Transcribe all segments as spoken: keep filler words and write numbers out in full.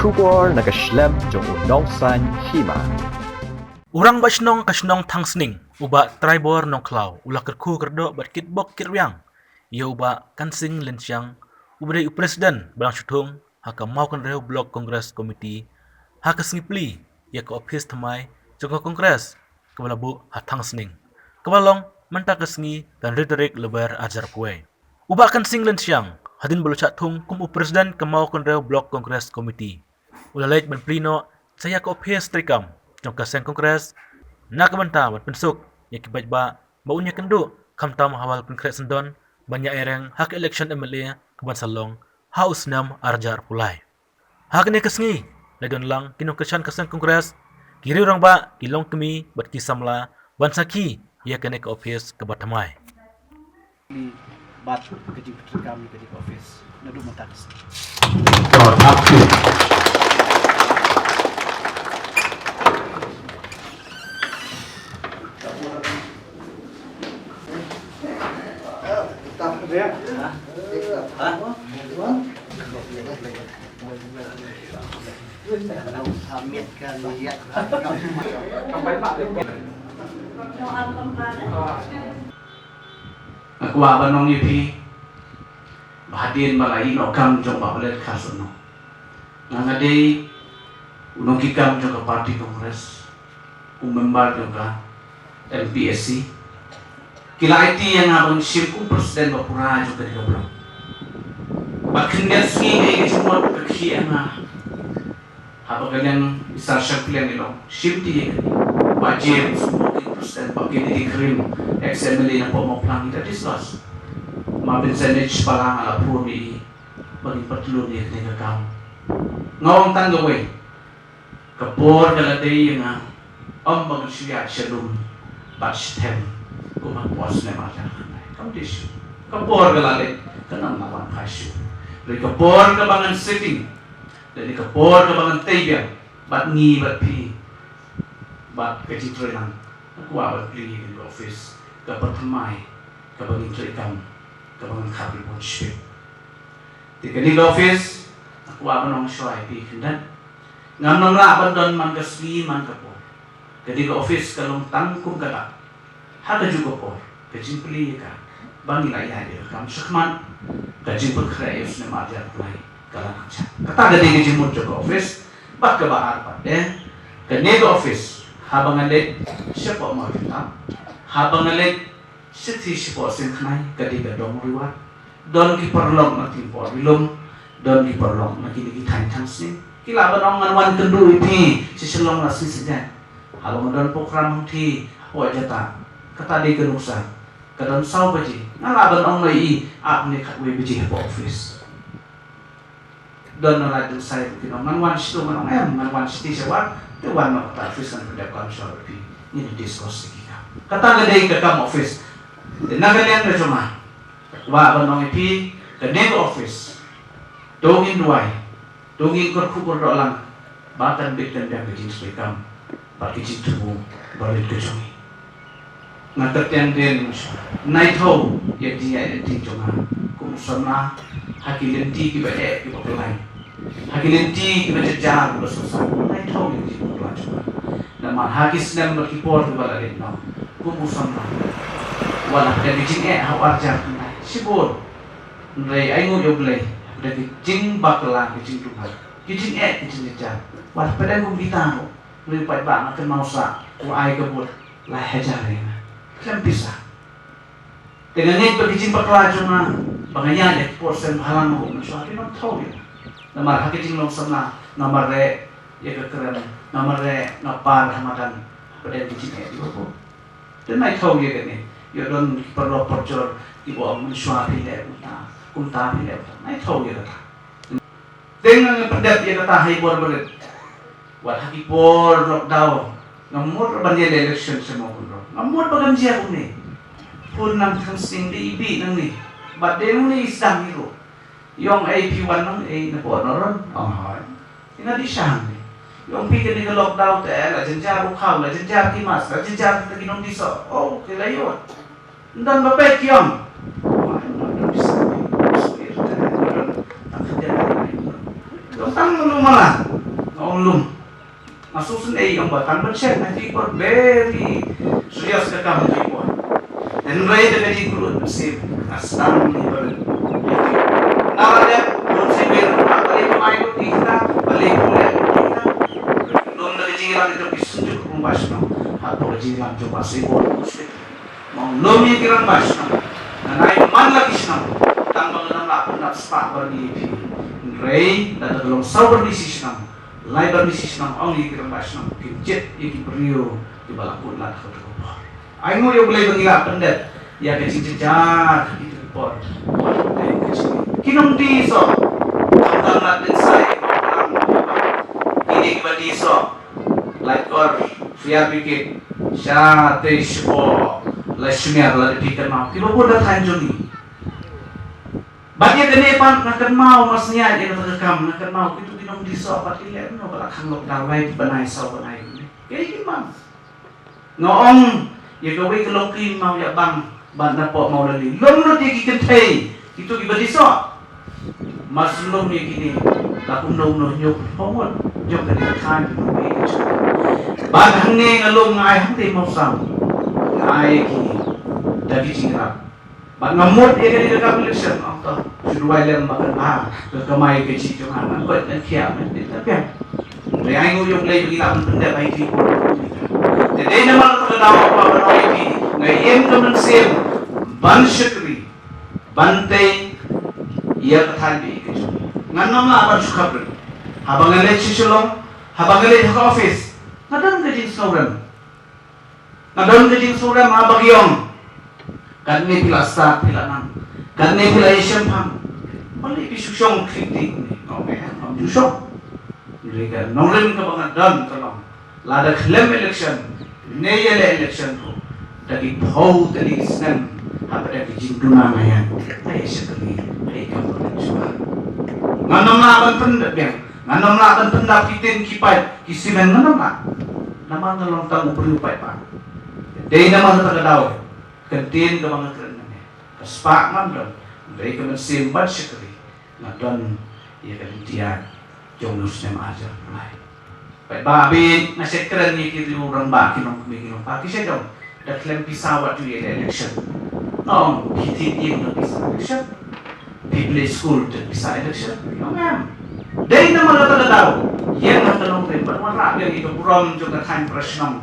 Khubor na ka shlem jong u nongsan hima. U rangbah shnong ka shnong Thangsning, u Bah Traibor Nongkhlaw, u la kyrkhu kyrdoh bad kitbok kitrwiang ïa u Bah Kansing Lynshiang, uba dei u President Balang Shuthung ha ka Mawkynrew Block Congress Committee, ha ka sngi plie ïa ka ophis thymmai jong ka Congress kaba la buh ha Thangsning, kaba long mynta ka sngi ka hynriew tarik Lber arhajar arphew wei. U Bah Kansing Lynshiang, hadien ba la shah thung kum u President ka Mawkynrew Block Congress Committee, u la leit ban plie noh sha ïa ka ophis treikam jong ka seng Congress, na ka bynta ban pynsuk ïa ki paidbah ba un ïakynduh khamtam ha ba la pynkhreh syndon ban ïaireng ha ka election M L A kaban sa long ha u snem arhajar arphew lai. Ha kane ka sngi la don lang ki nongkyrshan ka seng Congress, ki riew rangbah, ki longkmie bad ki samla ban sakhi ïa kane ka ophis kaba thymmai. Li bad ka jingpyntreikam ïa kane ka ophis naduh mynta ka sngi. Nga kwah ban ong ïa phi ba hadien ba la ïehnoh kam jong Bah Batlet Kharsynong, nga, nga dei u nongkit kam jong ka party Congress, u member jong ka M P S C. Ki la aiti ïa nga ban shim u president ba pura jong kane ka block. Ba khyndiat sngi ka ïa ka jingmut ka khie ïa nga. Haba ka liang i Sar Shangpliang i long, shim ti ïa kane. Bah James, u president, Bah Kennedy Krim, ex M L A na Mawphlang, ngi da discuss. Ma Vincent H Pala nga la phone ïa i ba ngin patlun ïa kane ka kam. Nga ong tang kawei. Ka por ka la dei ïa nga, ym ba ngan shu ïaid sha lum bad sha them kum ha ka por snem arhajar khyndai. Kam dei shuh. Ka por ka la leit, kan ym lah ban phai shuh. Hynrei ka por kaba ngan sitting, lane ka por kaba ngan tei biang bad ngi bad phi bad ka jingtreinang, nga kwah ban plie ïa kane ka office kaba thymmai, kaba ngin treikam, kaba ngan khap ïa bun shiphew. Te kane ka office, nga kwah ban ong shuwa ïa phi khyndiat, ngam nang lah ban don man ka sngi man ka por. Kane ka office ka long tang kum kata. Ha kajuh ka por, ka jingplie ïa ka, ba ngi la ïaid ïa ka kam shakhmat, ka jingpynkhreh ïa u snem arhajar khyndai ka la nang jia. Kata ka dei ka jingmut jong ka office. Bad kaba ar pat, eh, kane ka office, haba ngan leit shapoh Mawjynta, haba ngan leit shithi shapoh Sengkhnai, ka dei ka dong Ri War. Don ki paralok na ki por Ri Lum, don ki paralok na kine ki thaiñ Thangsning. Ki lah ban ong ngan wan kynduh ïa phi sha Shillong la sngi Saitjaiñ. Haba nga don program hangtei hapoh Jata, kata dei ka nuksa, ka don saw baje. Nga lah ban ong ïa i, ap ne khatwei baje hapoh office. Don na Laitumkhrah ruh ki ong ngan wan shitu, ngan ong em, ngan wan shiti sha War, te wan noh kata office ngan pyndep kam shuwa bad phi, ngin discuss ïa ki kam. Kata ka dei ka kam office. Te na ka liang ka jong nga, kwah ban ong ïa phi, kane ka office, to ngin duwai, to ngin kyrkhu kyrdoh lang ba kan bit kan biang ka jingtrei kam bad ka jingthmu barit ka jong ngi. Nga kyrteng dien, nai thaw ïa ka jingïaid lynti jong nga kum u samla ha ki lynti kiba eh kiba kyllaiñ, ha ki lynti kiba jynjar kiba sngewsarong. Nai thaw ïa ka jingpakla jong nga. Namar ha ki snem bad ki por kiba la dep noh kum u samla, wat la pdeng ka jingeh ha u arhajar khyndai shibun, hynrei ai nguh ïa U Blei, pdeng ka jingbakla, ka jingduna, ka jingeh, ka jingjynjar, wat la pdeng kum kita ruh, hynrei u paidbah, nga kynmaw sah u ai ka vote lai hajar ïa nga, khlem pisa. Te nga ngeit ba ka jingpakla jong nga ba nga ïaid ïa ka por seng bhalang, nga buh mynshuwa, phi nang thaw ïa nga. Namar ha ka jinglong samla nga mareh ïa ka kren, nga mareh, nga par ha madan hapdeng ka jingeh kiba bun. Te nai thaw ïa kane. Ïoh don ki paralok parajor kiba ong mynshuwa phi leh kumta, kumta phi leh kumta. Nai thaw ïa kata. Te nga pyndep ïa kata ha i bor barit. Wat ha ki por lockdown, ngam mut ban ïaleh election sha Mawkynrew. Ngam mut ba kan jia kumne. Pun nang Thangsning dei i bih nangne. Bad dei nangne i sdang hi ruh. I ong ei phi wan nang ei na pdeng na ron. Ong hooid. Nga dei sha hangne. I ong phi kane ka lockdown te la jynjar u khaw, la jynjar ki mask, la jynjar kita ki nongdih soh. Oh, ki la ïoh. Ym don ba peit ki ong. Ym don ba peit ki ong. Ym don tang mano mala. Ong lum. Nga sngewsynei ong ba tang ban shet, nga tip ba very serious ka kam ka jong phi. Hynrei da ka jingkyrkhu mynsiem nga sdang ïa ka rit. Nga la dep bun sien ba ïa ka rit, balei kumne ïa ka rit, balei kumne ïa ka rit. Lum na ka jingïalang jong ki synjuk rangbah shnong hapoh ka jingïalang jong Bah Seibon. Ong lum ïa ki rangbah shnong. Ngan ai man la ki shnong. Tang ba ngan ym lah pyndap spah byrni ïa phi. Hynrei lada ka long saw byrni shi shnong, lai byrni shi shnong, ong ïa ki rangbah shnong, kin jied ïa ki briew kiba la kut lad ha kato ka por. Ai nguh ïa U Blei ba ngi lah pyndep ïa ka jingjynjar ha kito ki por. Ki nongdie soh. Khamtam lad lyndsai, kine kiba die soh. Lait kor, fire brigade, shatei shapoh, la shmer, lada phi kynmaw, kiba bun da thaiñ jong ngi. Bad ïa kane pat nga kynmaw, mar shen ïa kata ka kam nga kynmaw, kito ki nongdie soh pat ki leh kumno ba la khang lockdown lai bnai saw bnai. Kaei ki man. Nga ong ïa kawei ka longkmie Mawïabang bad napoh Mawlali, lum lut ïa ki kynthei, kito kiba die soh. Mar shu lum ïa kine, la kumno kumno hynñiew phew ngut jong kane ka thaiñ, kumno kumno ïa ka jong. Bad hangne nga lum, nga ai hangtei Mawsam, nga ai ïa kine da ki jingïarap. Bad nga mut ïa kane ka kam election, ong to, shu duwai lem ba kan bha ka kamai kajih jong nga, ngan koit ngan khiah, ngan dei ta pyrshah. Hynrei ai nguh ïa U Blei ba ngi lah ban pyndep ïa ki por. Te dei namar kata ka daw ba ban ong ïa phi, nga im ka mynsiem ban shakri, ban tei ïa ka thaiñ baieit ka jong ngi. Ngan ym lah ban shu khapren. Haba nga leit sha Shillong, haba nga leit ha ka office, nga don ka jingsngewrem. Nga don ka jingsngewrem haba ki ong, katne phi la stad, phi la nang, katne phi la ïashemphang. Balei phi shu shong khlieh khlieh kumne? Nga ong em, ngam ju shong. Hynrei ka nongrim kaba nga don ka long, lada khlem election ne ïaleh election ruh, da ki phew tylli ki snem hapdeng ka jingduna nga ïaid, nga ïashakri, nga ïakam bynriew shuwa. Ngan ym lah ban pyndap biang, ngan ym lah ban pyndap ki tin ki paip ki simen, ngan ym lah. Namar nga long tang u briew paidbah. Dei namar kata ka daw ka ktien kaba nga kren mynne, ka spah ngam don, hynrei ka mynsiem ban shakri nga don ïa ka lynti ïaid jong u snem ar hajar arphew lai. Paidbah baieit, nga shait kren ïa ki riew rangbah, ki nongkmie ki nongkpa, ki shait ong, da khlem pisa wat ju ïaleh election. Nga ong, phi thied ïing da pisa election? Phi plie skul da pisa election? Nga ong em. Dei namar kata ka daw, ïeng ha ka nongrim ban wanrah biang ïa ka burom jong ka thaiñ para shnong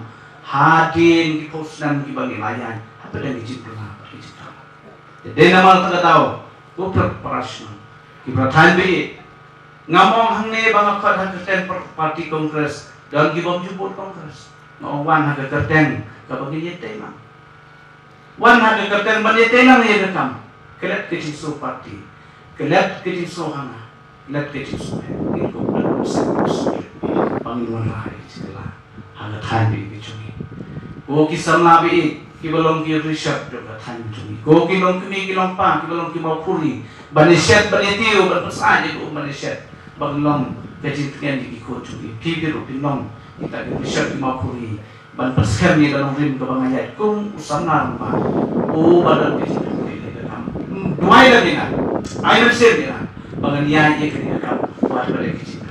hadien ki phew snem kiba ngi la ïaid hapdeng ki jingduna bad ki jingduna. Te dei namar kata ka daw, ko para shnong, ki para thaiñ baieit, ngam ong hangne ba nga khot ha ka kyrteng par-, party Congress, don ki bym ju bud Congress. Nga ong wan ha ka kyrteng kaba ngin ïatei lang. Wan ha ka kyrteng ban ïatei lang ïa ka kam. Klet ka jingsngew party, klet ka jingsngew hangah, klet ka jingsngew heh. Ngin kum da ka mynsiem, ba ngin wanrah ïa ka jingkylla ha ka thaiñ baieit ka jong ngi. Ko ki samla baieit kiba long ki rishot jong ka thaiñ ka jong ngi, ko ki longkmie ki longkpa kiba long ki mawkhuri, ban ïashet ban ïatiew, ban pynsah ïa ka um ban ïashet, ban long ka jingtngen ïa ki khun jong ngi. Phi ruh phin long kita ki rishot ki mawkhuri ban pynskhem ïa ka nongrim kaba nga ïaid kum u samla rangbah, uba don ka jingkyrkhu ïa ka kam. Duwai lem ïa nga, ai mynsiem ïa nga ba ngan ïaid ïa kane ka kam wat ba dei ka jingkyrkhu.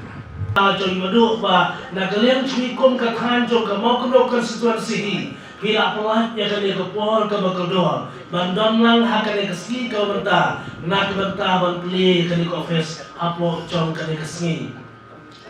Jong i Madu ba na ka liang jong i kum ka thaiñ jong ka Mawkynrew constituency hi, phi la pynlait ïa kane ka por kaba kordor ban don lang ha kane ka sngi kaba mynta, na ka bynta ban plie ïa kane ka office hapoh jong kane ka sngi.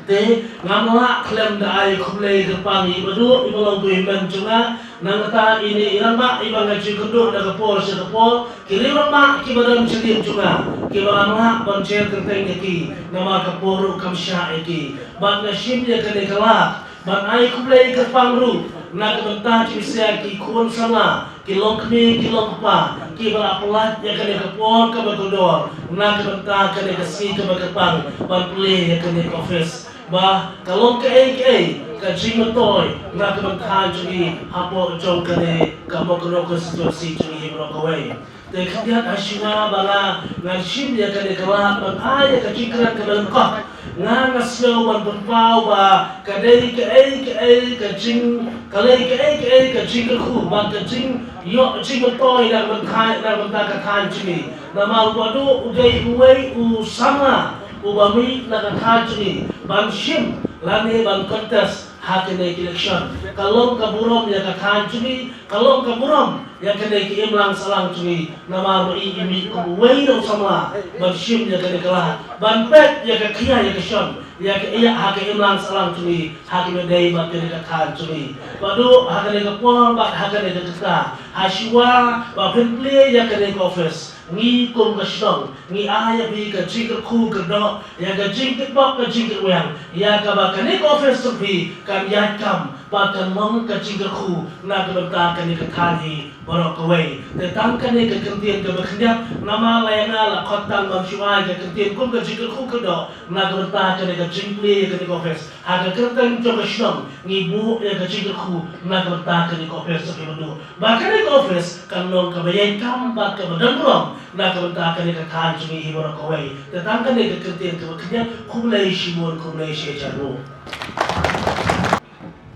Te ngam lah khlem da ai khublei kyrpang ïa i Madu iba long ko hynmen jong nga, nangta ine i rangbah iba nga ju kynduh na ka por sha ka por, ki riew rangbah kiba don sha ri jong nga, kiba ngam lah ban jer kyrteng ïa ki namar ka por ruh kam shah ïa ki. Bad nga shim ïa kane ka lad ban ai khublei kyrpang ruh na ka bynta jong ki khun samla, ki longkmie ki longkpa kiba la pynlait ïa kane ka por kaba kordor na ka bynta kane ka sngi kaba kyrpang ban plie ïa kane ka office. Ba ka long kaei kaei ka jingmyntoi na ka bynta jong i hapoh jong kane ka Mawkynrew constituency jong i baroh kawei. Te khyndiat ha shuwa ba nga ngan shim ïa kane ka lad ban ai ïa ka jingkren kaba lyngkot, nga nga sngew ban pynpaw ba ka dei kaei kaei ka jing, ka dei kaei kaei ka jingkyrkhu bad ka jingïoh jingmyntoi na ka bynta, na ka bynta ka thaiñ jong ngi. Namar u Madu u dei uwei u samla uba mih na ka thaiñ jong ngi ban shim lane ban contest ha kane ka election. Ka long ka burom ïa ka thaiñ jong ngi, ka long ka burom ïa kane ka imlang sahlang jong ngi. Namar ba i i mih kum uwei na u samla ban shim ïa kane ka lad, ban peit ïa ka khia ïa ka shon, ïa ka ïa ha ka imlang sahlang jong ngi, ha kaba ïadei bad kane ka thaiñ jong ngi. Bad ha kane ka por bad ha kane ka kynta, ha shuwa ba phin plie ïa kane ka office, ngi kum ka shnong ngi ai ïa phi ka jingkyrkhu kyrdoh, ïa ka jingkitbok ka jingkitweng, ïa kaba kane ka office jong phi kan ïaid kam bad kan long ka jingkyrkhu na ka bynta kane ka thaiñ hi baroh kawei. Te tang kane ka kyntien kaba khyndiat, namar la ïa nga la khot tang ban shu ai ka kyntien kum ka jingkyrkhu kyrdoh na ka bynta kane ka jingplie ïa kane ka office. Ha ka kyrteng jong ka shnong ngi buh ïa ka jingkyrkhu na ka bynta kane ka office jong phi Bah Duh, ba kane ka office kan long kaba ïaid kam bad kaba don burom na ka bynta kane ka thaiñ jong ngi hi baroh kawei. Te tang kane ka kyntien kaba khyndiat, khublei shibun, khublei shihajar nguh.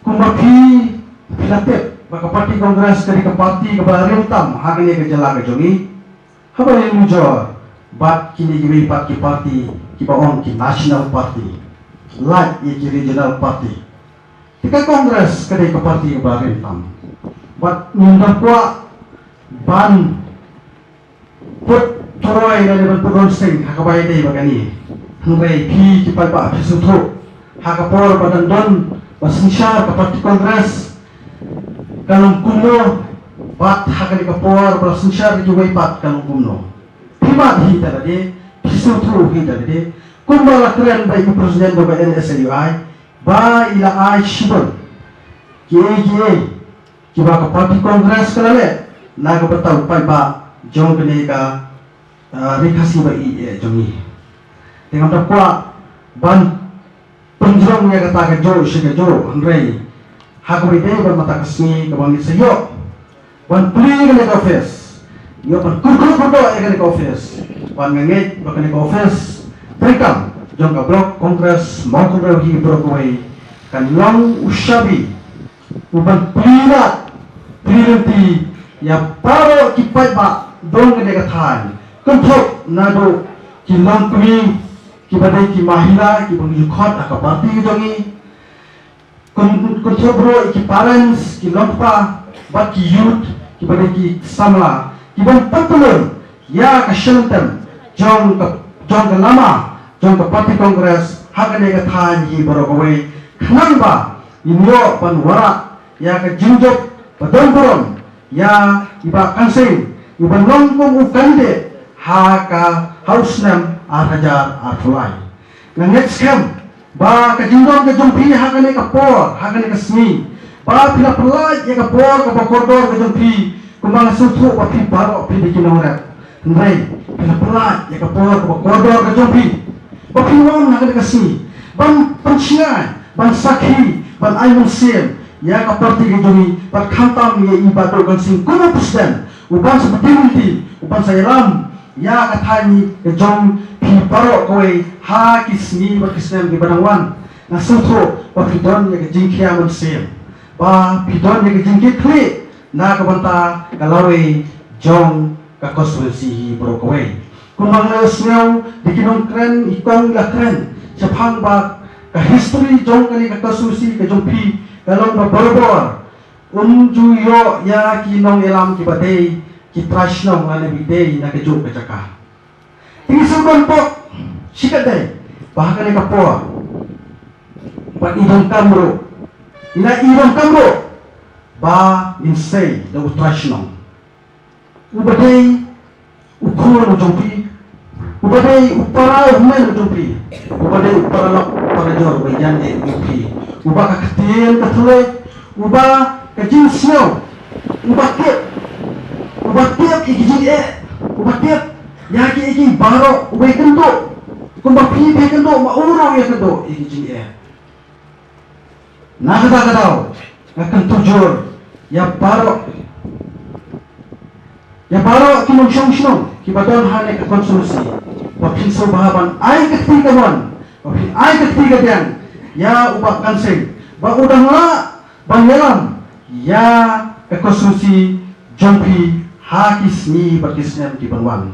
Kumba phi, phi la tip ba ka party Congress ka dei ka party kaba rim tam ha kane ka jylla ka jong ngi, haba ïanujor bad kine kiwei pat ki party kiba ong ki national party, lait ïa ki regional party. Te ka Congress ka dei ka party kaba rim tam. Bad ngim da kwah ban put turoi lane ban put ronsing ha kaba ïadei bad kane. Hynrei phi ki paidbah phi sngewthuh, ha ka por ba dang don ba synshar ka party Congress ka long kumno, bad ha kane ka por ba la synshar kiwei pat ka long kumno. Phi mad hi te lade, phi sngewthuh hi te lade, kumba la kren da i president jong ka N S A U I, ba i la ai shibun kiei kiei kiba ka party Congress ka la leh na ka bynta u paidbah jong kane ka, ah, Ri Khasi ba ïeit jong ngi. Te ngam da kwah ban pynjrong ïa kata kajuh sha kajuh, hynrei ha kaba ïadei bad mynta ka sngi kaba ngi sa ïoh ban plie ïa kane ka office, ïoh ban kyrkhu kyrdoh ïa kane ka office, bad nga ngeit ba kane ka office treikam jong ka Block Congress Mawkynrew hi baroh kawei kan long u shabi u ban plie lad plie lynti ïa baroh ki paidbah jong kane ka thaiñ, kynthup naduh ki longkmie kiba dei ki mahila kiba ngi ju khot ha ka party ka jong ngi. Kyn-, kynthup ruh ïa ki parents, ki longkpa bad ki youth kiba dei ki samla kiban pynpylon ïa ka shilynter jong ka, jong ka lama jong ka party Congress ha kane ka thaiñ hi baroh kawei, khnang ba ngin ïoh ban wanrah ïa ka jingjop ba don burom ïa i Bah Kan Sing iban long kum u candidate ha ka, ha u snem ar hajar arphew lai. Nga ngeit skhem ba ka jingdon ka jong phi ha kane ka por, ha kane ka sngi, ba phi la pyllait ïa ka por kaba kordor ka jong phi, kumba nga sngewthuh ba phi baroh phi dei ki nongrep. Hynrei phi la pyllait ïa ka por kaba kordor ka jong phi, ba phi wan ha kane ka sngi ban pynshai, ban sakhi, ban ai mynsiem ïa ka party ka jong ngi, bad khamtam ïa i Bah Duh Kan Sing kum u president, uban sa bteng lynti, uban sa ïalam ïa ka thaiñ ka jong phi baroh kawei ha ki sngi bad ki snem kiba dang wan. Nga sngewthuh ba phi don ïa ka jingkhia mynsiem, ba phi don ïa ka jingkitkhlieh na ka bynta ka lawei jong ka constituency hi baroh kawei. Kumba nga la sngew da ki nongkren i kong i la kren shaphang ba ka history jong kane ka constituency ka jong phi ka long ba barabor um ju ïoh ïa ki nongïalam kiba dei ki trai shnong lane ba dei na kajuh ka jaka. Te ngi sngewdon pop shikatdei ba ha kane ka por ba i donkam ruh, i la i donkam ruh ba ngin sei da u trai shnong uba dei u khun u jong phi, uba dei u para u hynmen u jong phi, uba dei u paralok parajor uba ïaid u jong phi, uba ka ktien ka thylliej, uba ka jingsngew, uba tip, uba tip ïa ki jingeh, uba tip ïa kiei kiei baroh, uba ïakynduh kumba phi ba ïakynduh, ma u ruh ïakynduh ïa ki jingeh. Na kata ka daw nga kyntu jur ïa baroh, ïa baroh ki nongshong shnong kiba don ha kane ka constituency ba phin sngewbha ban ai ka kti ka mon, ba phin ai ka kti ka diang ïa u Bah Kan Sing ba u dang lah ban ïalam ïa ka constituency jong phi ha ki sngi bad ki snem kiban wan.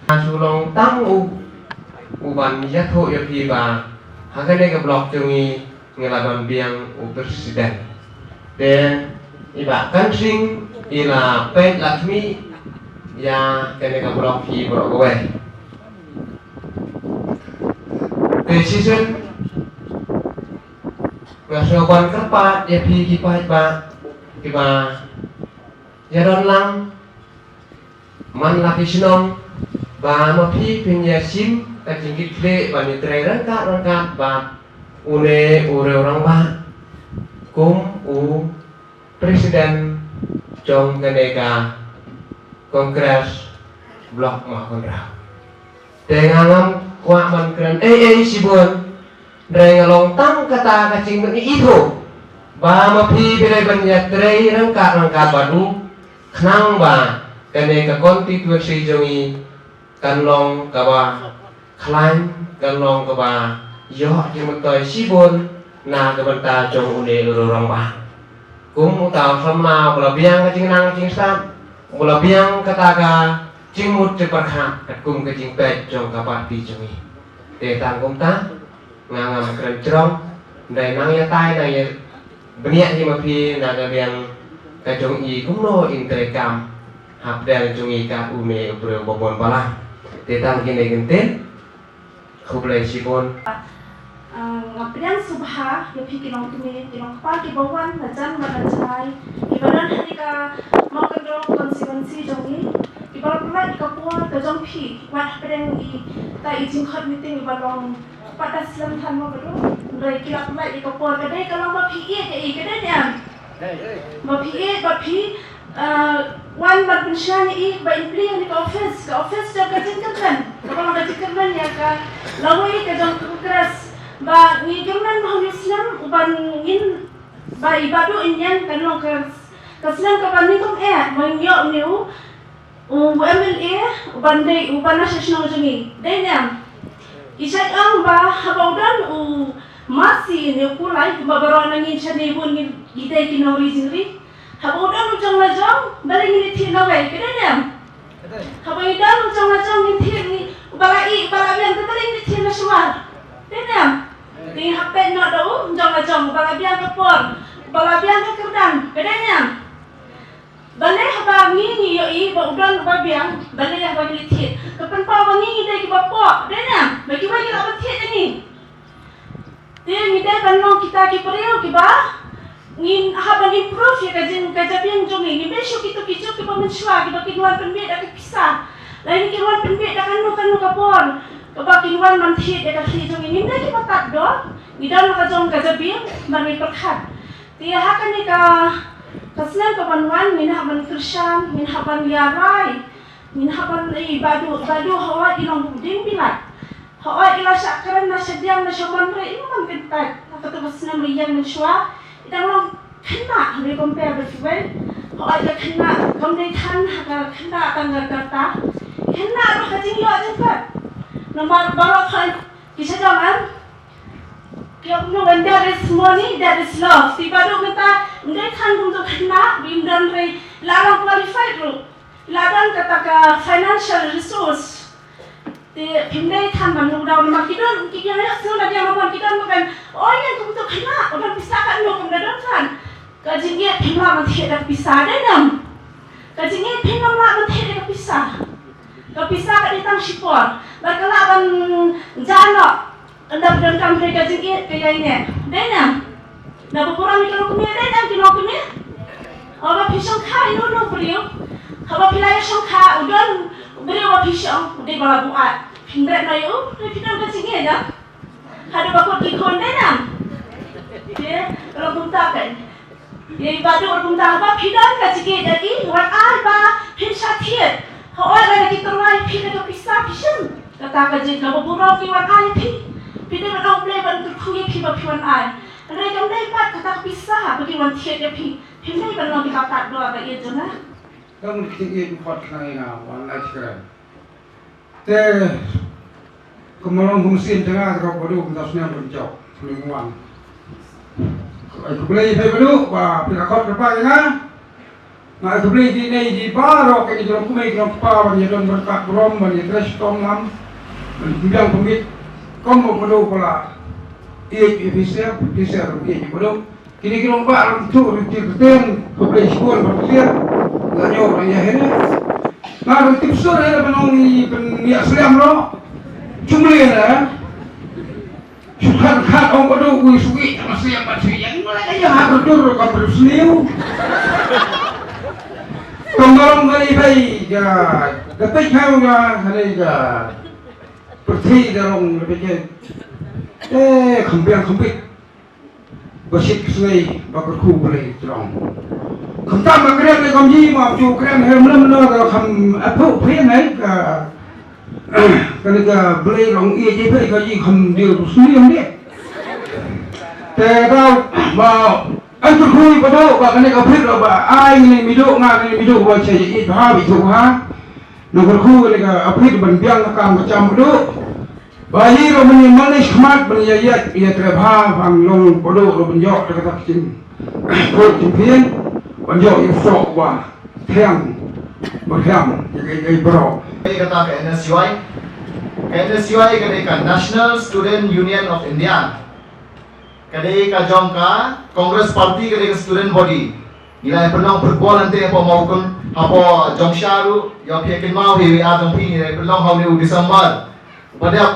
Nga shu long tang u, uban ïathuh ïa phi ba Ha kane ka block jong ngi nga la ban biang u president. Te i Bah Kansing i la peit la khmih ïa kane ka block hi baroh kawei. Te shisien nga sngewbha ban kyrpad ïa phi ki paidbah kiba ïa don lang man la ki shnong ba ma phi phin ïa shim ka jingkitkhlieh ban ïa trei ryngkat ryngkat bad une u riew rangbah kum u president jong kane ka Congress Block Mawkynrew. Te nga ngam kwah ban kren ei ei shibun. Hynrei nga long tang kata ka jingmut i ithuh ba ma phi phi dei ban ïa trei ryngkat ryngkat bad u khnang ba kane ka constituency jong i kan long kaba khlaiñ, kan long kaba ïoh jingmyntoi shibun na ka bynta jong une u riew rangbah. Kum uta u samla uba la biang ka jingnang jingstad, uba la biang kata ka jingmut jingpyrkhat katkum ka jingpeit jong ka party jong i. Te tang kumta nga ngam kren jrong, hynrei nang ïatai nang ïa bniah hi ma phi na ka liang ka jong i kumno in treikam hapdeng jong i kat une u briew ba bun balang. Te tang kine ki ktien. Khublei shibun. Ah, nga pdiang sngewbha ïa phi ki longkmie ki longkpa kiba wan na jan bad na jngai, kiba don ha ka Mawkynrew constituency jong ngi, kiba la pynlait ïa ka por ka jong phi wat hapdeng ita i jingkhot meeting iba long pat da slem than mo ba dei, hynrei ki la pynlait ïa ka por. Ka dei ka long ba phi ïeit ïa i, ka dei ne em? Ba phi ïeit, ba phi, ah, wan ban pynshai ïa i ba in plie ïa ka office, ka office jong ka jingkyrmen, kaba long ka jingkyrmen ïa ka lawei ka jong ka Congress. Ba ngi kyrmen ba ha une u snem uban ngin, ba i Bah Duh in ïeng kan long ka, ka snem kaba nyngkong eh ba ngin ïoh une u u MLA uban dei uban na sha shnong jong ngi. Dei ne em? I shait ong ba haba u don u masi ne u kulai, kumba baroh na ngi shane bun ngi dei ki nongri jingri. Haba u don u jong la jong, balei ngin ïa thied na wei, ka dei ne em? Haba i don u jong la jong ngin thied, ngi, uba la ïeh, uba la biang, te balei ngin ïa thied na shuwa? Dei ne em? Te hap peit noh da u jong la jong, uba la biang ka por, uba la biang ka kyrdan, ka dei ne em? Balei haba ngi ngi ïohi ba u don uba biang, balei haba ngi thied? Ka pynpaw ba ngi ngi dei kiba pop, dei ne em? Ba kiwei ki lah ban thied ïa ngi. Te ngi dei ban long kita ki briew kiba ngin hap ban improve ïa ka jing ka jabieng jong ngi. Ngim dei shuh kito ki juk kiba mynshuwa kiba kin wan pynbeit da ka pisa. Lane kin wan pynbeit da kano kano ka bor kaba kin wan ban thied ïa ka khlieh jong ngi. Ngim dei kiba tad dor. Ngi don la ka jong ka jabieng ban ngi pyrkhat. Te ha kane ka, ka snem kaban wan, ngin hap ban kyrshan, ngin hap ban ïa rai, ngin hap ban, eh, Bah Duh, Bah Duh, hooid i long u dieng bilat. Hooid i la shah kren na shadiang na shaman re, i man kyntait. Ha kato ka snem re ïeng mynshuwa, i dang long khynnah, re compare bad kiwei. Hooid ka khynnah, kam dei than ha ka khynnah tang ka rta. Khynnah ruh ka jingïoh jingpait. Namar baroh khan ki shadong em. Ki ong kumno, when there is money, there is love. Te Bah Duh mynta, ym dei than kumto khynnah, bym don re, la long qualified ruh. La don kata ka financial resource. Te phim dei than ban ïoh daw namar ki don, ki ïeng ïoh sngewbha na biang namar ki don ba kan, oi, ïeng kumto khynnah, u don pisa katno kumba don than. Ka jingïeit phim lah ban thied da ka pisa, dei ne em? Ka jingïeit phim lah ban thied da ka pisa. Ka pisa ka dei tang shipor. Bad ka lah ban jia noh. Ynda phi donkam phi ka jingïeit ka ïaineh. Dei ne em? Da ba burom ïa ki longkmie, dei ne em ki longkmie? Haba phi shongkha ïa uno uno u briew. Haba phi la ïa shongkha, u don u briew ba phi shong, u dei ba la buaid. Phin bret noh ïa u, dei phi don ka jingïeit, da. Haduh ba kut ki khun, dei ne em? Te, ka long kumta kan. Ïa i Bah Duh ruh kumta, haba phi don ka jingïeit ïa i, wan ai ba phin shah thied. Hooid lada ki tyrwa ïa phi da ka pisa phi shim. Kata ka jing kaba burom ki wan ai ïa phi. Phi dei ban ong Blei ban kyrkhu ïa phi ba phi wan ai. Hynrei kam dei pat kata ka pisa ba ki wan thied ïa phi. Phim dei ban long kiba tad dor ba ïeit jong nga. Ka mut ki jingïeit khot khnang ïa nga wan ai shkren. Te kumba long kum sien te nga ka Bah Duh kumta sniang pynjop sniang wan. Ai khublei phi Bah Duh ba phi la khot kyrpad ïa nga. Nga ai khublei ïa kine ki baroh kine ki longkmie ki longkpa ban ïa don bynta burom ban ïa trei shitom lam ban pynbiang pynbit. Kum Bah Duh ba la Ïeit ïa phi sha, phi sha ruh ïeit ïa u Baduk. Kine ki long ba ruh tu ruh ti ten, khublei shibun ba phi sha. La ñiew ruh ïa hene. Nga ruh tip sur hene ban ong i ban ïa sliam ruh. Chumlei na. Shu khan khan ong Baduk u suki ma sliam ma sliam. Nga la ïa ha ruh dur ruh ka ruh sliu. Tong dorong ngai bai ga. Ga pek hau ga hane ga. Pyrthei da long da peit. Eh, kham biang kham bit. Ba shit ka sngi, ba kyrkhu Blei jrong. Kham tam ba kren ne kam ji, ma ju kren he mlem no da kham aphu phi ne ka, ka ne ka Blei long i ji phi ka ji kham dil tu sni ang de. Te da ba an kyrkhu ba do, ba ka ne ka phit ba ai ne mi do nga ne mi do ba che ji ba bi ju ha. Nang kyrkhu ka dei ka apit ban biang ka kam ka jam ka dei. Ba ïa ro ban ïa malish khmat ban ïa ïa ïa trebha ban long ka dei ro ban ïoh ka tak jing. Put jing pien ban ïoh ïa sok ba thiang ba thiang ïa ka ïa bro. Ka kata ka N S U I. Ka N S U I ka dei ka National Student Union of India. Ka dei ka jong ka Congress Party, ka dei ka student body. Ngi la pynlong football hangtei hapoh Mawkun, hapoh Jongshah ruh, ïa phi kynmaw hi wi ar jong phi ngi la pynlong ha u December. Ba dep,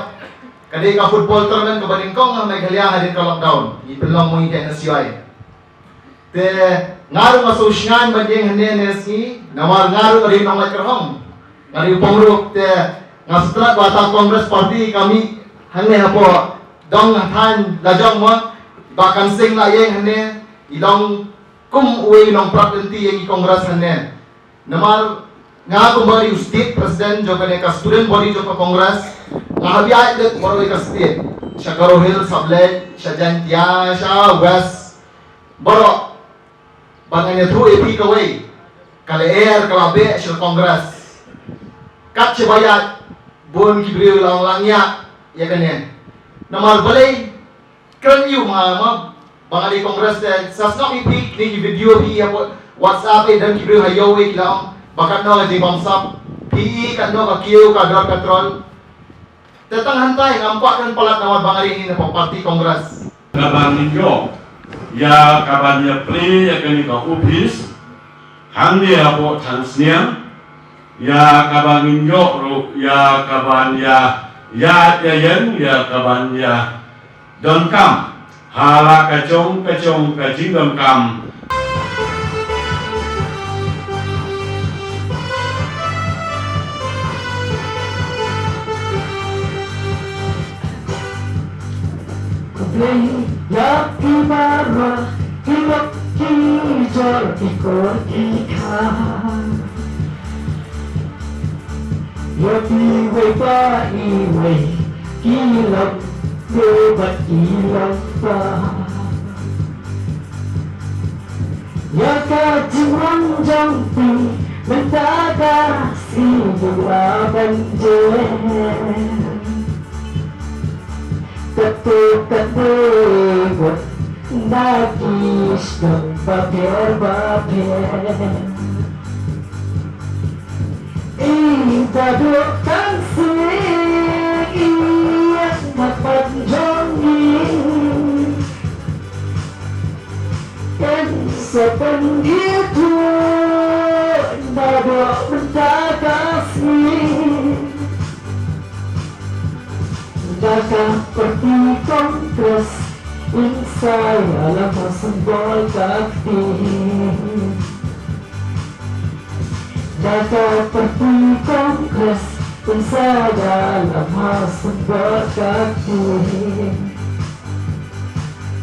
ka dei ka football tournament kaba nyngkong ha Meghalaya hadien ka lockdown. Ngi pynlong mo ngi ka N S U I. Te nga ruh nga sngewsynei ban ïeng hangne ne sngi, namar nga ruh nga dei nonglait kyrhong. Nga dei u pom ruh te nga sngewthuh ba ta Congress Party ka mih hangne hapoh dong ha thaiñ la jong mo ba kan sing la ïeng hangne i long kum uwei u nongpyrkhat lynti ïa ngi Congress hangne. Namar nga kumba dei u state president jong kane ka student body jong ka Congress, nga hap ïaid dei baroh ka state, sha Garo Hills, Sablei, sha Jaintia, sha West, baroh. Ba ngan ïathuh ïa phi kawei, ka lyer ka la beh sha Congress. Kat shaba ïaid bun ki briew la ong la ngiah ïa kane. Namar balei kren ïa u ma ma ba nga dei Congress te sa sngap ïa phi kine ki video phi ïa WhatsApp, eh, don ki briew ha ïew, eh, ki la ong ba katno ka jingbamsap phi, katno ka kiew ka dor petrol. Te tang hangtai ngam kwah kren palat namar ba nga dei na party Congress. Kaba ngin ïoh ïa kaban ïa plie ïa kane ka office hangne hapoh Thangsniang, ïa kaba ngin ïoh ruh ïa kaban ïa ïa ïa ïeng ïa kaban ïa donkam ha la ka jong ka jong ka jingdonkam. Khublei ïa phi baroh ki lok ki jor ki kor ki kha. Ïa phi wei pa iwei ki lok bad ki lok pa. Ïa ka jingwan jong phi mynta ka sngi jong la ban jer. Kato kato wat na ki sdang bapher bapher. Ïa ka dok kan sing ïa ka pan jong ngi. Kan sa pynïathuh na dok mynta ka sngi. Da ka party Congress yn sa ïalam ha symbol ka kti. Da ka party Congress yn sa ïalam ha symbol ka kti.